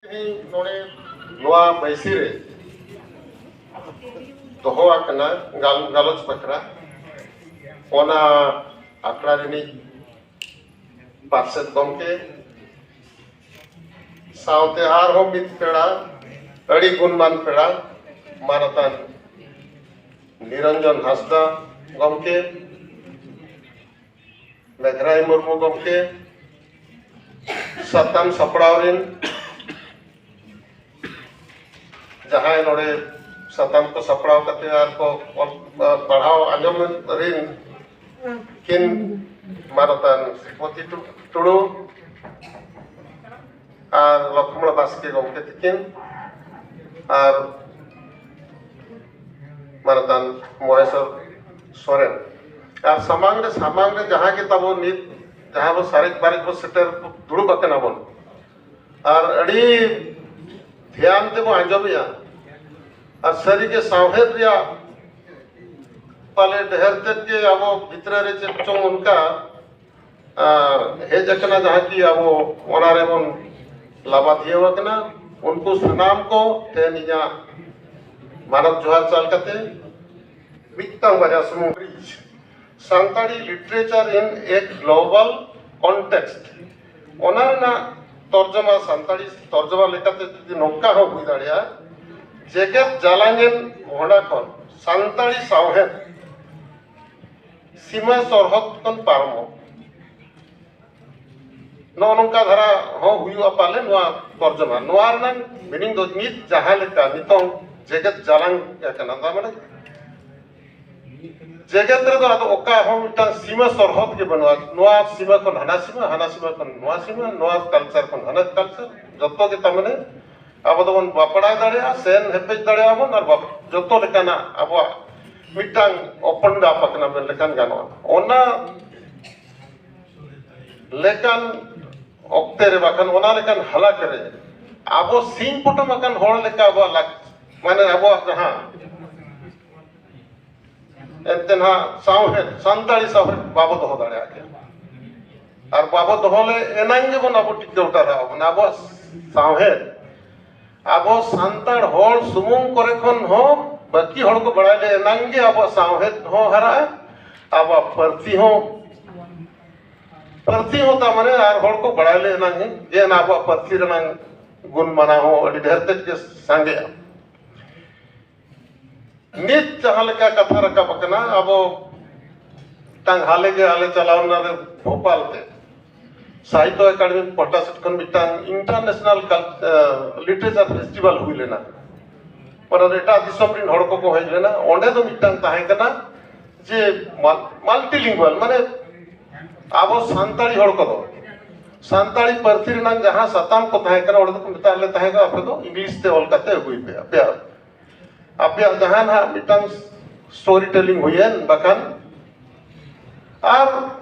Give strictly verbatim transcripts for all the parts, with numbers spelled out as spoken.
ᱛᱮᱦᱮᱧ ᱱᱚᱰᱮ ᱱᱚᱣᱟ ᱵᱟᱹᱭᱥᱤ ᱨᱮ ᱫᱚᱦᱚ ᱟᱠᱟᱱᱟ ᱜᱟᱞ-, ᱜᱟᱞᱚᱪ ᱵᱟᱠᱷᱨᱟ᱾ ᱚᱱᱟ ᱟᱠᱷᱲᱟ ᱨᱤᱱᱤᱡ ᱯᱟᱨᱥᱮᱛ ᱜᱚᱢᱠᱮ ᱥᱟᱶᱛᱮ ᱟᱨᱦᱚᱸ ᱢᱤᱫ ᱯᱮᱲᱟ, ᱟᱹᱰᱤ ᱜᱩᱱᱢᱟᱱ ᱯᱮᱲᱟ, ᱢᱟᱱᱚᱛᱟᱱ ᱱᱤᱨᱚᱧᱡᱚᱱ ᱦᱟᱸᱥᱫᱟ ᱜᱚᱢᱠᱮ, ᱢᱮᱜᱷᱨᱟᱭ ᱢᱩᱨᱢᱩ ᱜᱚᱢᱠᱮ, ᱥᱟᱛᱟᱢ ᱥᱟᱯᱲᱟᱣ ᱨᱤᱱ ᱡᱟᱦᱟᱸᱭ ᱱᱚᱰᱮ ᱥᱟᱛᱟᱢ ᱠᱚ ᱥᱟᱯᱲᱟᱣ ᱠᱟᱛᱮ ᱟᱨ ᱠᱚ ᱚᱞ, ᱯᱟᱲᱦᱟᱣ ᱟᱸᱡᱚᱢ ᱨᱤᱱ ᱠᱤᱱ ᱢᱟᱱᱚᱛᱟᱱ ᱥᱨᱤᱢᱚᱛᱤ ᱴᱩ-, ᱴᱩᱰᱩ ᱟᱨ ᱞᱚᱠᱷᱢᱚᱬ ᱵᱟᱥᱠᱮ ᱜᱚᱢᱠᱮ ᱛᱤᱠᱤᱱ ᱟᱨ ᱢᱟᱱᱚᱛᱟᱱ ᱢᱚᱦᱮᱥᱚᱨ ᱥᱚᱨᱮᱱ᱾ ᱟᱨ ᱥᱟᱢᱟᱝ ᱨᱮ, ᱥᱟᱢᱟᱝ ᱨᱮ ᱡᱟᱦᱟᱸ ᱜᱮ ᱛᱟᱵᱚ ᱱᱤᱛ ᱡᱟᱦᱟᱸ ᱵᱚ ᱥᱟᱨᱮᱡ ᱵᱟᱨᱮᱡ ᱵᱚ ᱥᱮᱴᱮᱨ ᱫᱩᱲᱩᱵ ᱟᱠᱟᱱᱟ ᱵᱚᱱ, ᱟᱨ ᱟᱹᱰᱤ ᱫᱷᱮᱭᱟᱱ ᱛᱮᱵᱚ ᱟᱸᱡᱚᱢᱮᱜᱼᱟ᱾ ᱟᱨ ᱥᱟᱹᱨᱤᱜᱮ ᱥᱟᱶᱦᱮᱫ ᱨᱮᱭᱟᱜ ᱯᱟᱞᱮ ᱰᱷᱮᱨ ᱛᱮᱫ ᱜᱮ ᱟᱵᱚ ᱵᱷᱤᱛᱨᱤ ᱨᱮ ᱪᱮᱫ ᱪᱚᱝ ᱚᱱᱠᱟ, ᱟᱨ, ᱦᱮᱡ ᱟᱠᱟᱱᱟ, ᱡᱟᱦᱟᱸ ᱠᱤ ᱟᱵᱚ ᱚᱱᱟ ᱨᱮᱵᱚᱱ ᱞᱟᱵᱟᱫᱷᱤᱭᱟᱹᱣ ᱟᱠᱟᱱᱟ᱾ ᱩᱱᱠᱩ ᱥᱟᱱᱟᱢ ᱠᱚ ᱴᱷᱮᱱ ᱤᱧᱟᱹᱜ ᱢᱟᱱᱚᱛ ᱡᱚᱦᱟᱨ ᱪᱟᱞ ᱠᱟᱛᱮ, ᱢᱤᱫᱴᱟᱝ ᱵᱟᱨᱭᱟ ᱥᱩᱢᱩᱝ bridge, Santali literature in a global context, ᱚᱱᱟ ᱨᱮᱱᱟᱜ ᱛᱚᱨᱡᱚᱢᱟ, ᱥᱟᱱᱛᱟᱲᱤ ᱛᱚᱨᱡᱚᱢᱟ ᱞᱮᱠᱟᱛᱮ ᱡᱩᱫᱤ ᱱᱚᱝᱠᱟ ᱦᱚᱸ ᱦᱩᱭ ᱫᱟᱲᱮᱭᱟᱜᱼᱟ, ᱡᱮᱜᱮᱛ ᱡᱟᱞᱟᱝ ᱮᱱ ᱢᱚᱦᱰᱟ ᱠᱷᱚᱱ ᱥᱟᱱᱛᱟᱲᱤ ᱥᱟᱶᱦᱮᱫ ᱥᱤᱢᱟᱹ ᱥᱚᱨᱦᱚᱫ ᱠᱷᱚᱱ ᱯᱟᱨᱚᱢᱚᱜ᱾ ᱱᱚᱜᱼᱚ ᱱᱚᱝᱠᱟ ᱫᱷᱟᱨᱟ ᱦᱚᱸ ᱦᱩᱭᱩᱜᱼᱟ ᱯᱟᱞᱮ ᱱᱚᱣᱟ ᱛᱚᱨᱡᱚᱢᱟ᱾ ᱱᱚᱣᱟ ᱨᱮᱱᱟᱜ meaning ᱫᱚ ᱱᱤᱛ ᱡᱟᱦᱟᱸ ᱞᱮᱠᱟ ᱱᱤᱛᱚᱝ ᱡᱮᱜᱮᱛ ᱡᱟᱞᱟᱝ ᱟᱠᱟᱱᱟ, ᱛᱟᱨ ᱢᱟᱱᱮ ᱡᱮᱜᱮᱛ ᱨᱮᱫᱚ ᱟᱫᱚ ᱚᱠᱟ ᱦᱚᱸ ᱢᱤᱫᱴᱟᱝ ᱥᱤᱢᱟᱹ ᱥᱚᱨᱦᱚᱫ ᱜᱮ ᱵᱟᱹᱱᱩᱜᱼᱟ᱾ ᱱᱚᱣᱟ ᱥᱤᱢᱟᱹ ᱠᱷᱚᱱ ᱦᱟᱱᱟ ᱥᱤᱢᱟᱹ, ᱦᱟᱱᱟ ᱥᱤᱢᱟᱹ ᱠᱷᱚᱱ ᱱᱚᱣᱟ ᱥᱤᱢᱟᱹ, ᱱᱚᱣᱟ culture ᱠᱷᱚᱱ ᱦᱟᱱᱟ culture, ᱡᱚᱛᱚ ᱜᱮ ᱛᱟᱨ ᱢᱟᱱᱮ ᱟᱵᱚ ᱫᱚᱵᱚᱱ ᱵᱟᱯᱲᱟᱣ ᱫᱟᱲᱮᱭᱟᱜᱼᱟ, ᱥᱮᱱ ᱦᱮᱯᱮᱡ ᱫᱟᱲᱮᱭᱟᱜᱼᱟ ᱵᱚᱱ, ᱟᱨ ᱵᱟᱯ-, ᱡᱚᱛᱚ ᱞᱮᱠᱟᱱᱟᱜ ᱟᱵᱚᱣᱟᱜ ᱢᱤᱫᱴᱟᱝ open up ᱟᱠᱟᱱᱟ ᱢᱮᱱ ᱞᱮᱠᱷᱟᱱ ᱜᱟᱱᱚᱜᱼᱟ᱾ ᱚᱱᱟ ᱞᱮᱠᱟᱱ ᱚᱠᱛᱮ ᱨᱮ, ᱵᱟᱠᱷᱟᱱ ᱚᱱᱟ ᱞᱮᱠᱟᱱ ᱦᱟᱞᱟᱛ ᱨᱮ ᱟᱵᱚ ᱥᱤᱧ ᱯᱚᱴᱚᱢ ᱟᱠᱟᱱ ᱦᱚᱲ ᱞᱮᱠᱟ ᱟᱵᱚᱣᱟᱜ ᱞᱟᱠ-, ᱢᱟᱱᱮ ᱟᱵᱚᱣᱟᱜ ᱡᱟᱦᱟᱸ ᱮᱱᱛᱮ ᱱᱟᱦᱟᱜ ᱥᱟᱶᱦᱮᱫ, ᱥᱟᱱᱛᱟᱲᱤ ᱥᱟᱶᱦᱮᱫ ᱵᱟᱵᱚ ᱫᱚᱦᱚ ᱫᱟᱲᱮᱭᱟᱜ ᱜᱮᱭᱟ᱾ ᱟᱨ ᱵᱟᱵᱚ ᱫᱚᱦᱚ ᱞᱮ ᱮᱱᱟᱝ ᱜᱮᱵᱚᱱ ᱟᱵᱚ ᱴᱤᱠᱟᱹᱣ ᱴᱟᱨᱦᱟᱣ ᱟᱵᱚᱱ᱾ ᱟᱵᱚᱣᱟᱜ ᱥᱟᱶᱦᱮᱫ ᱟᱵᱚ ᱥᱟᱱᱛᱟᱲ ᱦᱚᱲ ᱥᱩᱢᱩᱝ ᱠᱚᱨᱮ ᱠᱷᱚᱱ ᱦᱚᱸ ᱵᱟᱹᱠᱤ ᱦᱚᱲ ᱠᱚ ᱵᱟᱲᱟᱭ ᱞᱮ ᱮᱱᱟᱝ ᱜᱮ ᱟᱵᱚᱣᱟᱜ ᱥᱟᱶᱦᱮᱫ ᱦᱚᱸ ᱦᱟᱨᱟᱜᱼᱟ, ᱟᱵᱚᱣᱟᱜ ᱯᱟᱹᱨᱥᱤ ᱦᱚᱸ, ᱯᱟᱹᱨᱥᱤ ᱦᱚᱸ ᱛᱟ ᱢᱟᱱᱮ ᱟᱨ ᱦᱚᱲ ᱠᱚ ᱵᱟᱲᱟᱭ ᱞᱮ ᱮᱱᱟᱝ ᱜᱮ ᱡᱮ ᱟᱵᱚᱣᱟᱜ ᱯᱟᱹᱨᱥᱤ ᱨᱮᱱᱟᱝ ᱜᱩᱱ ᱢᱟᱱᱟᱣ ᱦᱚᱸ ᱟᱹᱰᱤ ᱰᱷᱮᱨ ᱛᱮᱫ ᱜᱮ ᱥᱟᱸᱜᱮᱜᱼᱟ᱾ ᱱᱤᱛ ᱡᱟᱦᱟᱸ ᱞᱮᱠᱟ ᱠᱟᱛᱷᱟ ᱨᱟᱠᱟᱵ ᱟᱠᱟᱱᱟ, ᱟᱵᱚ ᱢᱤᱫᱴᱟᱝ ᱦᱟᱞᱮ ᱜᱮ ᱟᱞᱮ ᱪᱟᱞᱟᱣ ᱞᱮᱱᱟ ᱞᱮ ᱵᱷᱳᱯᱟᱞ ᱛᱮ, ᱥᱟᱦᱤᱛᱛᱚ ᱮᱠᱟᱰᱮᱢᱤ ᱯᱟᱦᱴᱟ ᱥᱮᱫ ᱠᱷᱚᱱ ᱢᱤᱫᱴᱟᱝ ᱤᱱᱴᱟᱨᱱᱮᱥᱱᱟᱞ ᱞᱤᱴᱟᱨᱮᱪᱟᱨ ᱯᱷᱮᱥᱴᱤᱵᱷᱟᱞ ᱦᱩᱭ ᱞᱮᱱᱟ᱾ ᱚᱱᱟ ᱫᱚ ᱮᱴᱟᱜ ᱫᱤᱥᱚᱢ ᱨᱮᱱ ᱦᱚᱲ ᱠᱚᱠᱚ ᱦᱮᱡ ᱞᱮᱱᱟ᱾ ᱚᱸᱰᱮ ᱫᱚ ᱢᱤᱫᱴᱟᱝ ᱛᱟᱦᱮᱸ ᱠᱟᱱᱟ ᱡᱮ ᱢᱟᱞᱴᱤᱞᱤᱝᱜᱩᱣᱟᱞ, ᱢᱟᱱᱮ ᱟᱵᱚ ᱥᱟᱱᱛᱟᱲᱤ ᱦᱚᱲ ᱠᱚᱫᱚ ᱥᱟᱱᱛᱟᱲᱤ ᱯᱟᱹᱨᱥᱤ ᱨᱮᱱᱟᱜ ᱡᱟᱦᱟᱸ ᱥᱟᱛᱟᱢ ᱠᱚ ᱛᱟᱦᱮᱸ ᱠᱟᱱᱟ, ᱚᱸᱰᱮ ᱫᱚᱠᱚ ᱢᱮᱛᱟᱜ ᱞᱮ ᱛᱟᱦᱮᱸ ᱠᱟᱱᱟ, ᱟᱯᱮ ᱫᱚ ᱤᱝᱞᱤᱥ ᱛᱮ ᱚᱞ ᱠᱟᱛᱮ ᱟᱹᱜᱩᱭ ᱯᱮ, ᱟᱯᱮᱭᱟᱜ ᱟᱯᱮᱭᱟᱜ ᱡᱟᱦᱟᱸ ᱱᱟᱦᱟᱜ ᱢᱤᱫᱴᱟᱝ ᱥᱴᱳᱨᱤ ᱴᱮᱞᱤᱝ ᱦᱩᱭᱮᱱ, ᱵᱟᱠᱷᱟᱱ ᱟᱨ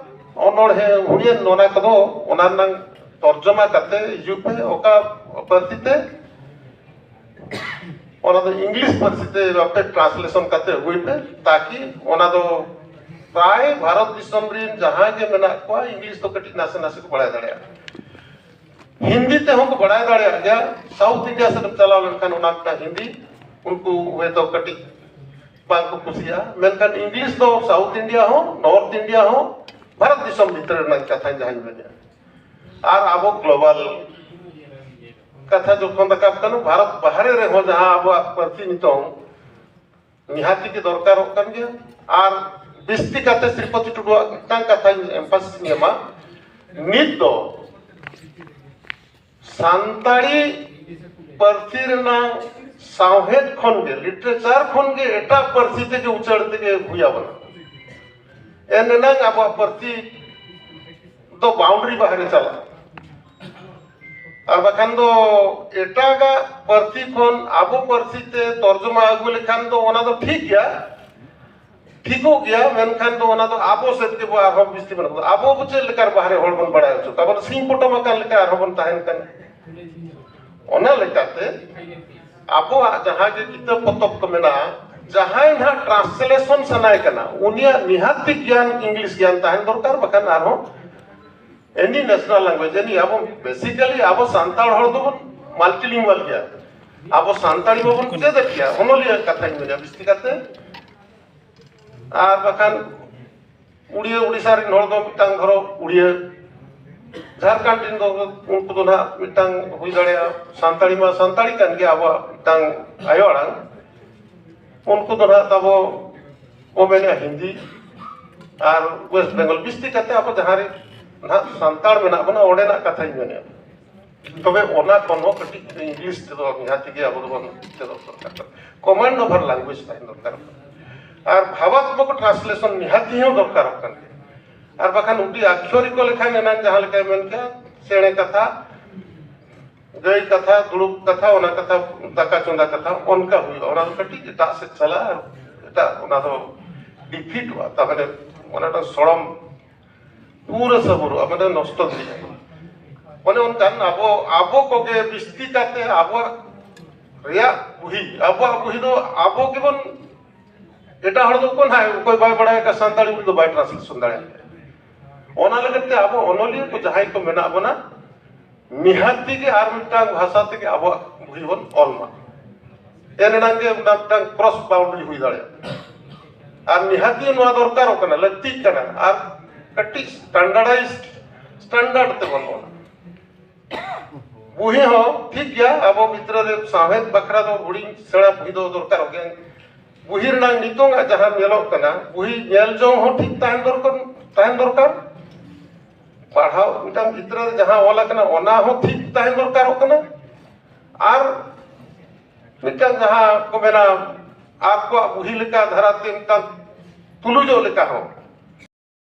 ᱚᱱᱚᱬᱦᱮ ᱦᱩᱭᱮᱱ, ᱚᱱᱟ ᱠᱚᱫᱚ ᱚᱱᱟ ᱨᱮᱱᱟᱝ ᱛᱚᱨᱡᱚᱢᱟ ᱠᱟᱛᱮ ᱦᱤᱡᱩᱜ ᱯᱮ ᱚᱠᱟ ᱯᱟᱹᱨᱥᱤ ᱛᱮ, ᱚᱱᱟ ᱫᱚ ᱤᱝᱞᱤᱥ ᱯᱟᱹᱨᱥᱤ ᱛᱮ ᱟᱯᱮ ᱴᱨᱟᱱᱥᱞᱮᱥᱚᱱ ᱠᱟᱛᱮ ᱟᱹᱜᱩᱭ ᱯᱮ, ᱛᱟᱠᱤ ᱚᱱᱟ ᱫᱚ ᱯᱨᱟᱭ ᱵᱷᱟᱨᱚᱛ ᱫᱤᱥᱚᱢ ᱨᱮᱱ ᱡᱟᱦᱟᱸ ᱜᱮ ᱢᱮᱱᱟᱜ ᱠᱚᱣᱟ, ᱤᱝᱞᱤᱥ ᱫᱚ ᱠᱟᱹᱴᱤᱡ ᱱᱟᱥᱮ ᱱᱟᱥᱮ ᱠᱚ ᱵᱟᱲᱟᱭ ᱫᱟᱲᱮᱭᱟᱜᱼᱟ᱾ ᱦᱤᱱᱫᱤ ᱛᱮᱦᱚᱸ ᱠᱚ ᱵᱟᱲᱟᱭ ᱫᱟᱲᱮᱭᱟᱜ ᱜᱮᱭᱟ᱾ ᱥᱟᱣᱩᱛᱷ ᱤᱱᱰᱤᱭᱟ ᱥᱮᱫ ᱮᱢ ᱪᱟᱞᱟᱣ ᱞᱮᱱᱠᱷᱟᱱ ᱚᱱᱟ ᱢᱤᱫᱴᱟᱝ ᱦᱤᱱᱫᱤ ᱩᱱᱠᱩ ᱦᱚᱭᱛᱳ ᱠᱟᱹᱴᱤᱡ ᱵᱟᱝ ᱠᱚ ᱠᱩᱥᱤᱭᱟᱜᱼᱟ, ᱢᱮᱱᱠᱷᱟᱱ ᱤᱝᱞᱤᱥ ᱫᱚ ᱥᱟᱣᱩᱛᱷ ᱤᱱᱰᱤᱭᱟ ᱦᱚᱸ, ᱱᱚᱨᱛᱷ ᱤᱱᱰᱤᱭᱟ ᱦᱚᱸ, ᱵᱷᱟᱨᱚᱛ ᱫᱤᱥᱚᱢ ᱵᱷᱤᱛᱨᱤ ᱨᱮᱱᱟᱜ ᱠᱟᱛᱷᱟᱧ ᱡᱟᱦᱟᱸᱧ ᱢᱮᱱᱮᱫᱼᱟ᱾ ᱟᱨ ᱟᱵᱚ ᱜᱞᱳᱵᱟᱞ ᱠᱟᱛᱷᱟ ᱡᱚᱠᱷᱚᱱ ᱨᱟᱠᱟᱵ ᱠᱟᱱᱟ, ᱵᱷᱟᱨᱚᱛ ᱵᱟᱦᱨᱮ ᱨᱮᱦᱚᱸ ᱡᱟᱦᱟᱸ ᱟᱵᱚᱣᱟᱜ ᱯᱟᱹᱨᱥᱤ ᱱᱤᱛᱚᱝ ᱱᱤᱦᱟᱹᱛᱤ ᱜᱮ ᱫᱚᱨᱠᱟᱨᱚᱜ ᱠᱟᱱ ᱜᱮᱭᱟ᱾ ᱟᱨ ᱵᱤᱥᱛᱤ ᱠᱟᱛᱮ ᱥᱨᱤᱯᱚᱛᱤ ᱴᱩᱰᱩᱣᱟᱜ ᱢᱤᱫᱴᱟᱝ ᱠᱟᱛᱷᱟᱧ ᱮᱢᱯᱷᱟᱥᱤᱥ ᱤᱧ ᱮᱢᱟ, ᱱᱤᱛ ᱫᱚ ᱥᱟᱱᱛᱟᱲᱤ ᱯᱟᱹᱨᱥᱤ ᱨᱮᱱᱟᱜ ᱥᱟᱶᱦᱮᱫ ᱠᱷᱚᱱ ᱜᱮ, ᱞᱤᱴᱟᱨᱮᱪᱟᱨ ᱠᱷᱚᱱ ᱜᱮ ᱮᱴᱟᱜ ᱯᱟᱹᱨᱥᱤ ᱛᱮᱜᱮ ᱩᱪᱟᱹᱲ ᱛᱮᱜᱮ ᱦᱩᱭ ᱟᱵᱚᱱᱟ᱾ ᱮᱱ ᱮᱱᱟᱝ ᱟᱵᱚᱣᱟᱜ ᱯᱟᱹᱨᱥᱤ ᱫᱚ ᱵᱟᱣᱩᱱᱰᱟᱨᱤ ᱵᱟᱦᱨᱮ ᱪᱟᱞᱟᱜᱼᱟ᱾ ᱟᱨ ᱵᱟᱠᱷᱟᱱ ᱫᱚ ᱮᱴᱟᱜᱟᱜ ᱯᱟᱹᱨᱥᱤ ᱠᱷᱚᱱ ᱟᱵᱚ ᱯᱟᱹᱨᱥᱤ ᱛᱮ ᱛᱚᱨᱡᱚᱢᱟ ᱟᱹᱜᱩ ᱞᱮᱠᱷᱟᱱ ᱫᱚ ᱚᱱᱟ ᱫᱚ ᱴᱷᱤᱠ ᱜᱮᱭᱟ, ᱴᱷᱤᱠᱚᱜ ᱜᱮᱭᱟ, ᱢᱮᱱᱠᱷᱟᱱ ᱫᱚ ᱚᱱᱟ ᱫᱚ ᱟᱵᱚ ᱥᱮᱫ ᱜᱮᱵᱚ ᱟᱨᱦᱚᱸ ᱵᱤᱥᱛᱤ ᱵᱚᱱ ᱟᱹᱜᱩ᱾ ᱟᱵᱚ ᱪᱮᱫ ᱞᱮᱠᱟ ᱵᱟᱦᱨᱮ ᱦᱚᱲ ᱵᱚᱱ ᱵᱟᱲᱟᱭ ᱦᱚᱪᱚ ᱠᱚᱣᱟ, ᱟᱵᱚ ᱫᱚ ᱥᱤᱧ ᱯᱚᱴᱚᱢ ᱟᱠᱟᱱ ᱞᱮᱠᱟ ᱟᱨᱦᱚᱸ ᱵᱚᱱ ᱛᱟᱦᱮᱱ ᱠᱟᱱᱟ᱾ ᱚᱱᱟ ᱞᱮᱠᱟᱛᱮ ᱟᱵᱚᱣᱟᱜ ᱡᱟᱦᱟᱸ ᱜᱮ ᱠᱤᱛᱟᱹᱵ ᱯᱚᱛᱚᱵ ᱠᱚ ᱢᱮᱱᱟᱜᱼᱟ, ᱡᱟᱦᱟᱸᱭ ᱱᱟᱦᱟᱜ ᱴᱨᱟᱱᱥᱞᱮᱥᱚᱱ ᱥᱟᱱᱟᱭᱮ ᱠᱟᱱᱟ, ᱩᱱᱤᱭᱟᱜ ᱱᱤᱦᱟᱹᱛᱤ ᱜᱮᱭᱟᱱ ᱤᱝᱞᱤᱥ ᱜᱮᱭᱟᱱ ᱛᱟᱦᱮᱱ ᱫᱚᱨᱠᱟᱨ, ᱵᱟᱠᱷᱟᱱ ᱟᱨᱦᱚᱸ ᱮᱱᱤ ᱱᱮᱥᱱᱟᱞ ᱞᱮᱝᱜᱩᱭᱮᱡᱽ, ᱮᱱᱤ ᱟᱵᱚ ᱵᱮᱥᱤᱠᱟᱞᱤ ᱟᱵᱚ ᱥᱟᱱᱛᱟᱲ ᱦᱚᱲ ᱫᱚᱵᱚᱱ ᱢᱟᱞᱴᱤᱞᱤᱝᱜᱩᱣᱟᱞ ᱜᱮᱭᱟ᱾ ᱟᱵᱚ ᱥᱟᱱᱛᱟᱲᱤ ᱢᱟᱵᱚᱱ ᱪᱮᱫᱮᱫ ᱜᱮᱭᱟ, ᱚᱱᱚᱞᱤᱭᱟᱹ ᱠᱟᱛᱷᱟᱧ ᱢᱮᱱᱟ ᱵᱤᱥᱛᱤ ᱠᱟᱛᱮ᱾ ᱟᱨ ᱵᱟᱠᱷᱟᱱ ᱩᱲᱤᱭᱟᱹ, ᱩᱲᱤᱥᱥᱟ ᱨᱮᱱ ᱦᱚᱲ ᱫᱚ ᱢᱤᱫᱴᱟᱝ ᱫᱷᱚᱨᱚ ᱩᱲᱤᱭᱟᱹ, ᱡᱷᱟᱲᱠᱷᱚᱸᱰ ᱨᱮᱱ ᱫᱚ, ᱩᱱᱠᱩ ᱫᱚ ᱱᱟᱦᱟᱜ ᱢᱤᱫᱴᱟᱝ ᱦᱩᱭ ᱫᱟᱲᱮᱭᱟᱜᱼᱟ, ᱥᱟᱱᱛᱟᱲᱤ ᱢᱟ ᱥᱟᱱᱛᱟᱲᱤ ᱠᱟᱱ ᱜᱮᱭᱟ, ᱟᱵᱚᱣᱟᱜ ᱢᱤᱫᱴᱟᱝ ᱟᱭᱳ ᱟᱲᱟᱝ᱾ ᱩᱱᱠᱩ ᱫᱚ ᱱᱟᱦᱟᱜ ᱛᱟᱵᱚ ᱠᱚ ᱢᱮᱱᱮᱜᱼᱟ ᱦᱤᱱᱫᱤ, ᱟᱨ ᱳᱭᱮᱥᱴ ᱵᱮᱝᱜᱚᱞ ᱵᱤᱥᱛᱤ ᱠᱟᱛᱮ ᱟᱵᱚ ᱡᱟᱦᱟᱸ ᱨᱮ ᱱᱟᱦᱟᱜ ᱥᱟᱱᱛᱟᱲ ᱢᱮᱱᱟᱜ ᱵᱚᱱᱟ, ᱚᱸᱰᱮᱱᱟᱜ ᱠᱟᱛᱷᱟᱧ ᱢᱮᱱᱮᱜᱼᱟ᱾ ᱛᱚᱵᱮ ᱚᱱᱟ ᱠᱷᱚᱱ ᱦᱚᱸ ᱠᱟᱹᱴᱤᱡ ᱤᱝᱞᱤᱥ ᱛᱮᱫᱚ ᱱᱤᱦᱟᱹᱛ ᱜᱮ ᱟᱵᱚ ᱫᱚᱵᱚᱱ ᱪᱮᱫᱚᱜ ᱫᱚᱨᱠᱟᱨ ᱠᱟᱱᱟ᱾ Command over language ᱛᱟᱦᱮᱱ ᱫᱚᱨᱠᱟᱨᱚᱜ ᱠᱟᱱᱟ᱾ ᱟᱨ ᱵᱷᱟᱵᱟᱛᱢᱚᱠ translation ᱱᱤᱦᱟᱹᱛ ᱦᱚᱸ ᱫᱚᱨᱠᱟᱨᱚᱜ ᱠᱟᱱ ᱜᱮᱭᱟ᱾ ᱟᱨ ᱵᱟᱠᱷᱟᱱ ᱩᱰᱤ ᱟᱠᱷᱭᱚᱨᱤ ᱠᱚ ᱞᱮᱠᱷᱟᱱ ᱮᱱᱟᱝ ᱡᱟᱦᱟᱸ ᱞᱮᱠᱟᱭ ᱢᱮᱱ ᱠᱮᱜᱼᱟ, ᱪᱮᱬᱮ ᱠᱟᱛᱷᱟ, ᱜᱟᱹᱭ ᱠᱟᱛᱷᱟ, ᱫᱩᱲᱩᱵ ᱠᱟᱛᱷᱟ, ᱚᱱᱟ ᱠᱟᱛᱷᱟ, ᱫᱟᱠᱟ ᱪᱚᱸᱫᱟ ᱠᱟᱛᱷᱟ, ᱚᱱᱠᱟ ᱦᱩᱭᱩᱜᱼᱟ᱾ ᱚᱱᱟ ᱫᱚ ᱠᱟᱹᱴᱤᱡ ᱮᱴᱟᱜ ᱥᱮᱫ ᱪᱟᱞᱟᱜᱼᱟ, ᱟᱨ ᱮᱴᱟᱜ, ᱚᱱᱟ ᱫᱚ ᱰᱤᱯᱷᱤᱴᱚᱜᱼᱟ᱾ ᱛᱟᱨᱢᱟᱱᱮ ᱚᱱᱟ ᱫᱚ ᱥᱚᱲᱚᱢ ᱯᱩᱨᱟᱹ ᱥᱟᱹᱵᱩᱨᱚᱜᱼᱟ, ᱢᱟᱱᱮ ᱱᱚᱥᱴᱚ ᱜᱤᱰᱤᱜᱼᱟ᱾ ᱚᱱᱮ ᱚᱱᱠᱟᱱ ᱟᱵᱚ, ᱟᱵᱚ ᱠᱚᱜᱮ ᱵᱤᱥᱛᱤ ᱠᱟᱛᱮ ᱟᱵᱚᱣᱟᱜ ᱨᱮᱭᱟᱜ ᱵᱩᱦᱤ, ᱟᱵᱚᱣᱟᱜ ᱵᱩᱦᱤ ᱫᱚ ᱟᱵᱚ ᱜᱮᱵᱚᱱ, ᱮᱴᱟᱜ ᱦᱚᱲ ᱫᱚ ᱚᱠᱚᱭ ᱱᱟᱦᱟᱜ, ᱚᱠᱚᱭ ᱵᱟᱭ ᱵᱟᱲᱟᱭ ᱟᱠᱟᱫ ᱥᱟᱱᱛᱟᱲᱤ ᱵᱩᱦᱤ ᱫᱚ ᱵᱟᱭ translation ᱫᱟᱲᱮᱭᱟᱜᱼᱟ᱾ ᱚᱱᱟ ᱞᱟᱹᱜᱤᱫ ᱛᱮ ᱟᱵᱚ ᱚᱱᱚᱞᱤᱭᱟᱹ ᱠᱚ ᱡᱟᱦᱟᱸᱭ ᱠᱚ ᱢᱮᱱᱟᱜ ᱵᱚᱱᱟ, ᱱᱤᱦᱟᱹᱛᱤ ᱜᱮ ᱟᱨ ᱢᱤᱫᱴᱟᱝ ᱵᱷᱟᱥᱟ ᱛᱮᱜᱮ ᱟᱵᱚᱣᱟᱜ ᱵᱩᱦᱤ ᱵᱚᱱ ᱚᱞ ᱢᱟ᱾ ᱮᱱ ᱮᱱᱟᱝ ᱜᱮ ᱚᱱᱟ ᱢᱤᱫᱴᱟᱝ cross boundary ᱦᱩᱭ ᱫᱟᱲᱮᱭᱟᱜᱼᱟ᱾ ᱟᱨ ᱱᱤᱦᱟᱹᱛᱤ ᱱᱚᱣᱟ ᱫᱚᱨᱠᱟᱨᱚᱜ ᱠᱟᱱᱟ, ᱞᱟᱹᱠᱛᱤᱜ ᱠᱟᱱᱟ᱾ ᱟᱨ ᱠᱟᱹᱴᱤᱡ standardized, standard ᱛᱮᱵᱚᱱ ᱚᱞᱟ᱾ ᱵᱩᱦᱤ ᱦᱚᱸ ᱴᱷᱤᱠ ᱜᱮᱭᱟ, ᱟᱵᱚ ᱜᱤᱫᱽᱨᱟᱹ ᱨᱮ ᱥᱟᱶᱦᱮᱫ ᱵᱟᱠᱷᱨᱟ ᱫᱚ ᱦᱩᱰᱤᱧ ᱥᱮᱬᱟ ᱵᱩᱦᱤ ᱫᱚ ᱫᱚᱨᱠᱟᱨᱚᱜ ᱜᱮᱭᱟ᱾ ᱵᱩᱦᱤ ᱨᱮᱱᱟᱜ ᱱᱤᱛᱚᱝᱟᱜ ᱡᱟᱦᱟᱸ ᱧᱮᱞᱚᱜ ᱠᱟᱱᱟ, ᱵᱩᱦᱤ ᱧᱮᱞ ᱡᱚᱝ ᱦᱚᱸ ᱴᱷᱤᱠ ᱛᱟᱦᱮᱱ ᱫᱚᱨᱠᱟᱨ, ᱛᱟᱦᱮᱱ ᱫᱚᱨᱠᱟᱨ᱾ ᱯᱟᱲᱦᱟᱣ ᱢᱤᱫᱴᱟᱝ ᱜᱤᱫᱽᱨᱟᱹ ᱨᱮ ᱡᱟᱦᱟᱸ ᱚᱞ ᱟᱠᱟᱱᱟ, ᱚᱱᱟ ᱦᱚᱸ ᱴᱷᱤᱠ ᱛᱟᱦᱮᱸ ᱫᱚᱨᱠᱟᱨᱚᱜ ᱠᱟᱱᱟ᱾ ᱟᱨ ᱢᱤᱫᱴᱟᱝ ᱡᱟᱦᱟᱸ ᱠᱚ ᱢᱮᱱᱟ, ᱟᱠᱚᱣᱟᱜ ᱵᱩᱦᱤ ᱞᱮᱠᱟ ᱫᱷᱟᱨᱟᱛᱮ ᱢᱤᱫᱴᱟᱝ ᱛᱩᱞᱩᱡᱚᱜ ᱞᱮᱠᱟ ᱦᱚᱸ,